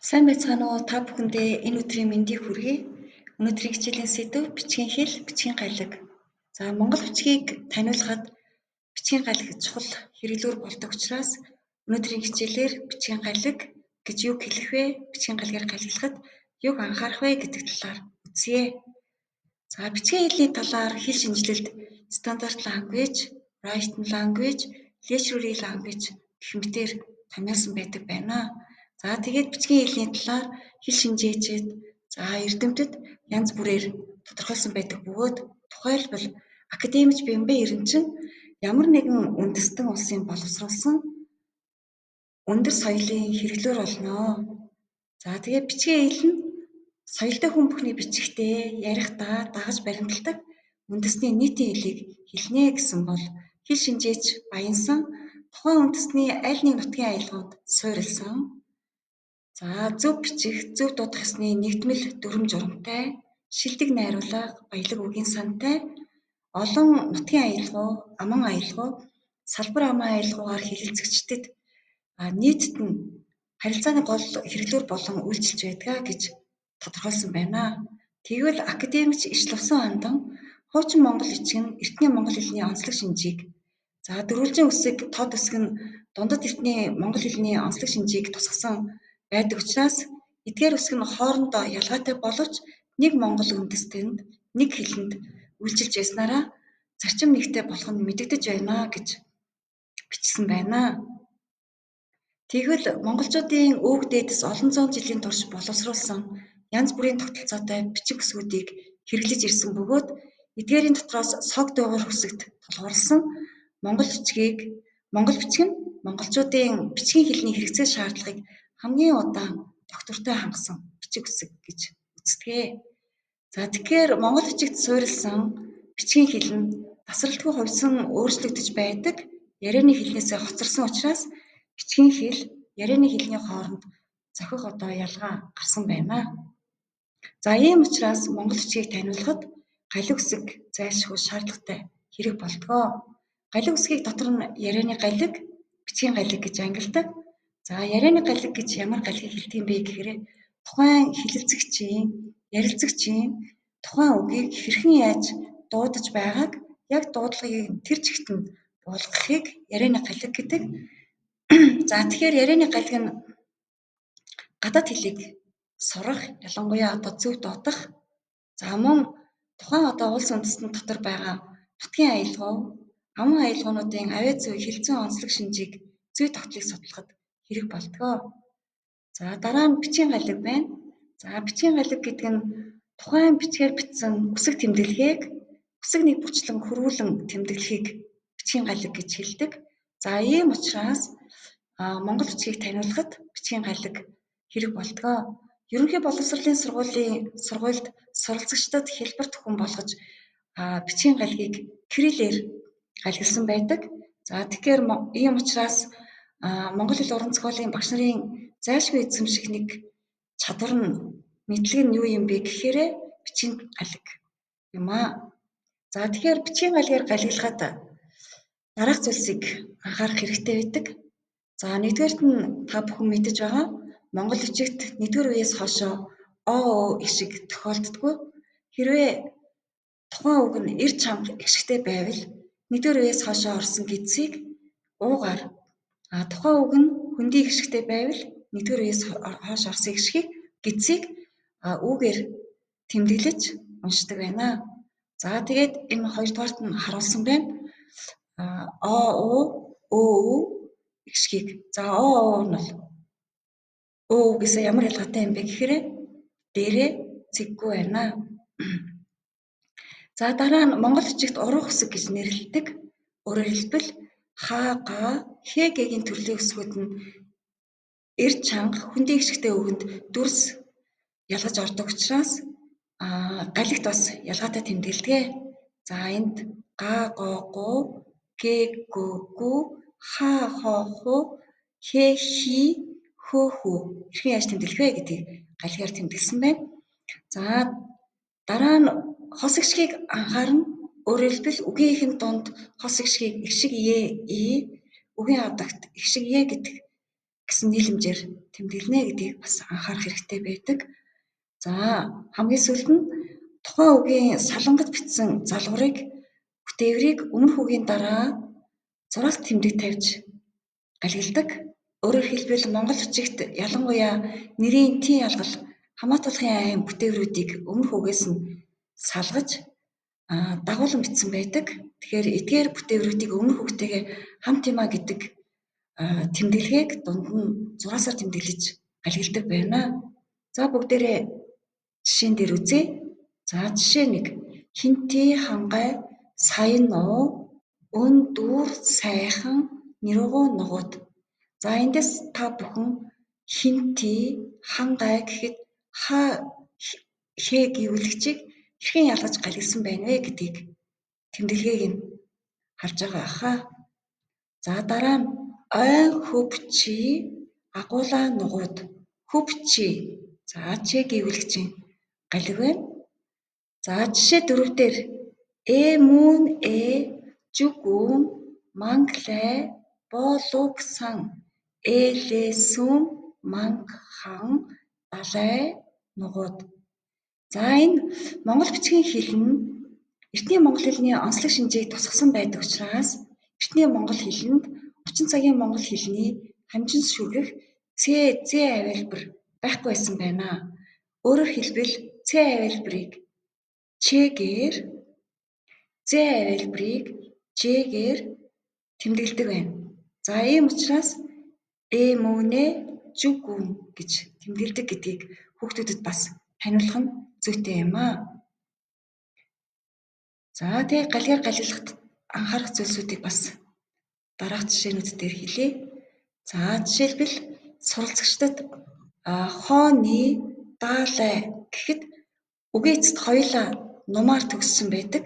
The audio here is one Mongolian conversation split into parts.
Сайн байцгаана уу? Та бүхэндээ энэ өдрийн мэндийг хүргэе. Өнөөдрийн хичээлийн сэдэв бичгийн хэл, бичгийн галиг. За, монгол бичгийг таниулахад бичгийн галиг чухал хэрэглүүр болдог учраас өнөөдрийн хичээлээр бичгийн галиг гэж юг хэлэх вэ? Бичгийн галигаар галиглахад юг анхаарах вэ гэдэг талаар үзье. За, бичгийн хэлний талаар хэл шинжилэлд standard language, written language, literary language гэх мэтээр томьёосон байдаг байна. За, тэгээд бичгийн хэлний талаар хэл шинжээчид, за, эрдэмтэд янз бүрээр тодорхойлсон байдаг бөгөөд тухайлбал академич Бямбэ Эренчин ямар нэгэн үндэстэн улсын боловсруулсан өндөр соёлын хэрэглүүр болно. За, тэгээд бичгийн хэл нь соёлтой хүн бүхний бичихдээ, ярихдаа дагаж баримталдаг үндэсний нийтийн хэлийг хэлнэ гэсэн бол хэл шинжээч Баянсан тухайн үндэсний аль нэг нутгийн аялгаунд суурилсан. За, зөв бичих, зөв дуудах ёсны нэгдмэл дүрэм журамтай, шилдэг найруулга, баялаг үгийн сантай, олон нутгийн аялгау, аман аялгау, салбар аман аялгаугаар хэлэлцэгчдэд нийтэд нь харилцааны гол хэрэглүүр болон үйлчилж байдгаа гэж тодорхойлсон байна. Тэгвэл академич Ишлвсэн Андан хуучин монгол бичиг нь эртний монгол хэлний онцлог шинжийг, за, дөрвөлжин үсэг, тод үсэг нь дундад эртний монгол хэлний онцлог шинжийг тусгасан байдаг учраас эдгээр үсэг нь хоорондоо ялгаатай боловч нэг монгол үндэстэнд нэг хэлэнд үйлчилж байснараа зарчим нэгтэй болох нь мэдэгдэж байна гэж бичсэн байна. Тэгвэл монголчуудын өвөг дээдэс олон зуун жилийн турш боловсруулсан янз бүрийн тогтолцоотой бичиг үсгүүдийг хэрэглэж ирсэн бөгөөд эдгээрийн дотроос сог дуугар үсэгт тулгуурласан монгол бичгийг монгол бичиг нь монголчуудын бичгийн хэлний хэрэгцээ шаардлагыг хамгийн удаан тогтвортой хангасан бичиг үсэг гэж үздэг. За, тэгэхээр монгол бичигт суурилсан бичгийн хэл нь тасралтгүй хувьсан өөрчлөгдөж байдаг ярианы хэлнээсээ хоцорсон учраас бичгийн хэл, ярианы хэлний хооронд зохих одоо ялгаа гарсан байна. За, ийм учраас монгол бичгийг таниулахад галиг үсэг зайлшгүй шаардлагатай хэрэг болдгоо. Галиг үсгийг дотор нь ярианы галиг, бичгийн галиг гэж ангилдаг. За, ярианы галиг гэж ямар галигийг хэлдэг юм бэ гэхээр тухайн хэлэлцэгчийн, ярилцагчийн тухайн үгийг хэрхэн яаж дуудаж байгааг яг дуудлагыг тэр чигт нь буулгахыг ярианы галиг гэдэг. За, тэгэхээр ярианы галиг нь гадаад хэлийг сурах, ялангуяа одоо зөв дуудах, за, мөн тухайн одоо улс үндэстэн дотор байгаа нутгийн аялгау, аман аялгаунуудын авиа зүй хэлцэн онцлог шинжийг зүй тогтлыг судлахад хэрэг болдгоо. За, дараа нь бичгийн галиг байна. За, бичгийн галиг гэдэг нь тухайн бичгээр бичсэн үсэг тэмдэглэгээг үсэг нэг бүрчлэн хөрвүүлэн тэмдэглэхийг бичгийн галиг гэж хэлдэг. За, ийм учраас монгол бичгийг таниулахад бичгийн галиг хэрэг болдгоо. Ерөнхий боловсролын сургуулийн сургуульд суралцагчдад хэлбэр төхөн болгож бичгийн галигийг кириллээр галигласан байдаг. За, тэгэхээр ийм учраас монгол хэл уран зохиолын багш нарын зайлшгүй эзэмших нэг чадвар нь, мэдлэг нь юу юм бэ гэхээр бичгийн галиг юм аа. За, тэгэхээр бичгийн галигаар галиглахад дараах зүйлсийг анхаарах хэрэгтэй байдаг. За, нэгдүгээрт нь та бүхэн мэдэж байгаа монгол бичигт нэгдүгээр үеэс хойшоо о эгшиг тохиолддоггүй. Хэрвээ тухайн үг нь эр чанга эгшигтэй байвал нэгдүгээр үеэс хойшоо орсон гэдсийг уугаар, а тухайн үг нь хөндий эгшигтэй байвал нэгдүгээр үеэс хойш орсон эгшигийг гэдсийг үүгээр тэмдэглэж уншдаг байна. За, тэгээд энэ хоёрдугаарт нь харуулсан байна. О у өө ү эгшигийг. За, о у нь бол өө үгээс ямар ялгаатай юм бэ гэхээр дээрээ цэггүй байна. За, дараа нь монгол бичигт урах үсэг гэж нэрлэдэг. Өөрөөр хэлбэл ха, га, хэ, гэ-ийн төрлийн үсгүүд нь эр чанга хөндий эгшигтэй үгэнд дүрс ялгаж ордог учраас галигт бас ялгаатай тэмдэглэдэг. За, энд га, го, гу, гэ, гө, гү, ха, хо, ху, хэ, хи, хөө, хүү хэрхэн яаж тэмдэглэх вэ гэдгийг галигаар тэмдэглэсэн байна. За, дараа нь хос эгшгийг анхаарна. Өөрөөр хэлбэл үгийн эхэнд дунд хос эгшгийг эгшиг е, и, үгийн авдагт эгшиг е гэдэг гэсэн нийлэмжээр тэмдэглэнэ гэдгийг бас анхаарах хэрэгтэй байдаг. За, хамгийн сүүлд нь тухайн үгийн солонгод бичсэн залгуурыг бүтээврийг өмнөх үгийн дараа зураалт тэмдэг тавьж галигладаг. Өөрөөр хэлбэл, монгол бичигт ялангуяа нэрийн тийн ялгал хамаатуулахын айн бүтээврүүдийг өмнөх үгээс нь салгаж дагуулan бичсэн байдаг. Тэгэхээр эдгээр бүтээврүүдийг өмнөх үгтэйгээ хамт юмаа гэдэг тэмдэглэгээг дунд нь зураасаар тэмдэглэж галигладаг байна. За, бүгдээрээ жишээн дээр үзье. За, жишээ 1. Хинти хангай саян уу өн дүүр сайхан нэрвгөө нугууд. За, эндээс та бүхэн хинти хангай гэхэд ха хэ гийгүүлэгчийг хэрхэн ялгаж галигсан байна вэ гэдгийг тэмдэглэгээг нь харж байгаа хаа. За, дараа нь ойн хөв чи агуулаа нугууд. Хөв чи. За, чи гийгүүлэгчийн галиг байна. За, жишээ 4 дээр э мөн э жүгүн манглай болугсан элэсүн манг хан далай нугууд. За, энэ монгол бичгийн хэл нь эртний монгол хэлний онцлог шинжийг тусгасан байдаг учраас эртний монгол хэлэнд орчин цагийн монгол хэлний хамжин шүргэх Ц, З авиалбар байхгүй байсан байна. Өөрөөр хэлбэл, Ц авиалбарыг Ч-гээр, З авиалбарыг Ж-гээр тэмдэглэдэг байна. За, ийм учраас э мөнэ жүгүн гэж тэмдэглэдэг гэдгийг хүүхдүүдэд бас таниулах нь зүйтэй юм аа. За, тэгээ галиар галиглахад анхаарах зүйлсүүдийг бас дараах жишээнүүд дээр хэлье. За, жишээлбэл, суралцагчдад хооны даалай гэхэд үгийн эцэст хоёулаа нумаар төгссөн байдаг.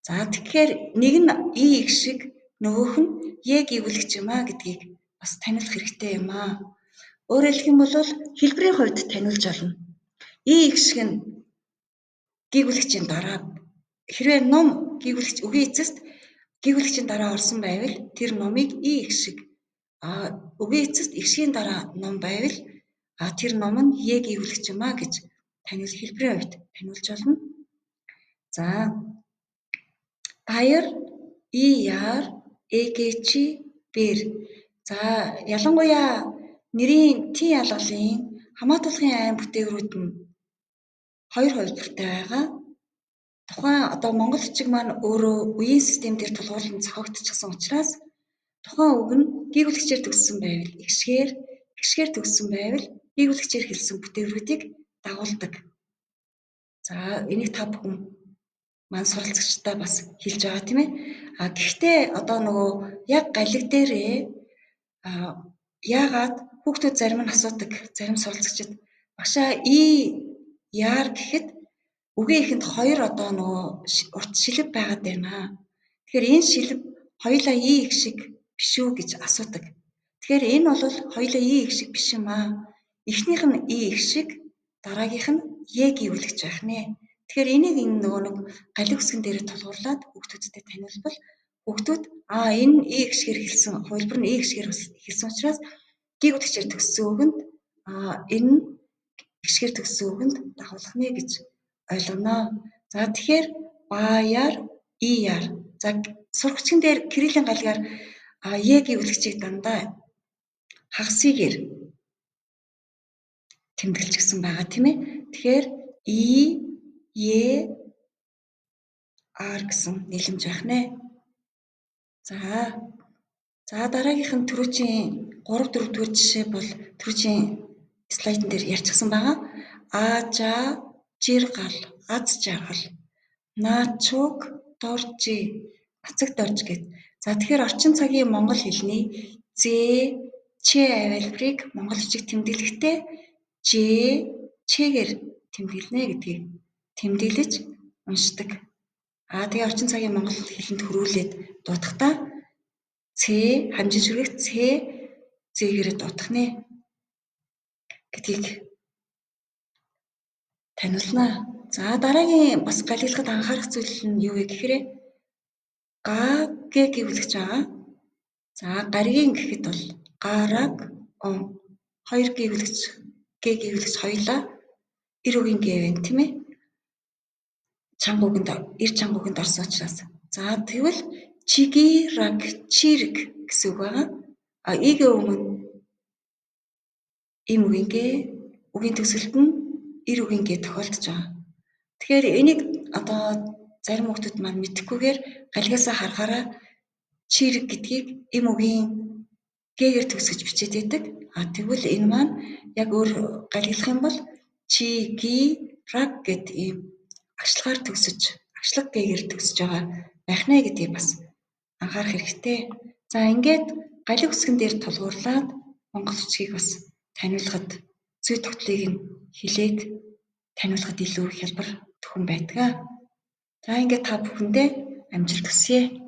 За, тэгэхээр нэг нь и их шиг, нөгөөх нь е гийгүүлэгч юм аа гэдгийг бас таниулах хэрэгтэй юм аа. Өөрөөр хэлэх юм бол хэлбэрийн хувьд таниулж олно. И их шиг нь гийгүүлэгчийн дараа, хэрвээ ном гийгүүлэгч үгийн эцэст гийгүүлэгчийн дараа орсон байвал тэр номыг и их шиг, үгийн эцэст эгшгийн дараа ном байвал тэр ном нь е гийгүүлэгч юм аа гэж таниул хэлбэрийн хувьд таниулж олно. За, баяр и яар эгч бэр. За, ялангуяа нэрийн тийн ялгалын хамаатуулгын айн бүтээврүүд нь хоёр хувилбартай байгаа. Тухайн одоо монгол бичиг маань өөрөө үеийн систем дээр тулгуурлан зохиогдчихсон учраас тухайн үг нь гийгүүлэгчээр төгссөн байвал эгшгээр, эгшгээр төгссөн байвал гийгүүлэгчээр хэлсэн бүтээврүүдийг дагуулдаг. За, энийг та бүхэн маань суралцагчдаа бас хэлж байгаа, тийм ээ. А гэхдээ одоо нөгөө яг галиг дээрээ яагаад хүүхдүүд зарим нь асуудаг, зарим суралцагчид багшаа и яар гэхэд үгийн эхэнд хоёр одоо нөгөө урт шилэв байгаад байна. Тэгэхээр энэ шилэв хоёулаа и их шиг биш үү гэж асуудаг. Тэгэхээр энэ бол хоёулаа и их шиг биш юм аа. Эхнийх нь и их шиг, дараагийнх нь е гийгүүлэгч байх нэ. Тэгэхээр энийг энэ нөгөө нэг галиг үсгэн дээрээ тулгуурлаад хүүхдүүдтэй таниулбал хүүхдүүд энэ и их шигээр хэлсэн хувилбар нь и их шигээр хэлсэн учраас гийгүүлэгчээр төгссөн үгэнд энэ нь эгшгээр төгссөн үгэнд дагуулах нэ гэж ойлгоно. За, тэгэхээр баяар ияар. За, сурах хүчин дээр кириллийн галигаар е гийгүүлэгчийг дандаа хагас игээр тэмдэглэчихсэн байгаа, тийм ээ. Тэгэхээр и е ар гэсэн нийлэмж байх нэ. За, дараагийнх нь түрүүчийн 3 4 дугаар жишээ бол түрүүчийн слайдн дээр ярьчихсан байгаа. Аажа жиргал аз жаргал наачуг доржи нацаг дорж гэд. За, тэгэхээр орчин цагийн монгол хэлний з ч авиалбарыг монгол бичиг тэмдэглэхдээ ж ч-гээр тэмдэглэнэ гэдгийг тэмдэглэж уншдаг. Тэгээ орчин цагийн монгол хэлэнд хөрвүүлээд дуудахдаа Ц хамжин шүргэх Ц зээгээрээ дуудах нэ гэдгийг таниулнаа. За, дараагийн бас галиглахад анхаарах зүйл нь юу вэ гэхээр га г гийгүүлэгч байгаа. За, гаригийн гэхэд бол гараг он. Хоёр гийгүүлэгч г гийгүүлэгч хоёулаа эр үгийн г байна, тийм ээ. Чанга үгэнд, эр чанга үгэнд орсон учраас. За, тэгвэл чигираг, чирэг гэсэн үг байгаа. А игээ өмнө им үгийн г, үгийн төгсгөлд нь эр үгийн г тохиолдож байгаа. Тэгэхээр энийг одоо зарим хүмүүс маань мэдэхгүйгээр галигасаа харахаараа чирэг гэдгийг им үгийн г-гээр төгсгөж бичээд байдаг. А тэгвэл энэ маань яг өөр галиглах юм бол чи ги раг гэд ийм агшлагаар төгсөж, агшлаг г-гээр төгсөж байгаа байх нэ гэдгийг бас анхаарах хэрэгтэй. За, ингээд галиг үсгэн дээр тулгуурлаад монгол бичгийг бас таниулахад, зүй тогтлыг нь хэлээд таниулахад илүү хялбар төхөн байдаг. За, ингээд та бүхэндээ амжилт хүсье.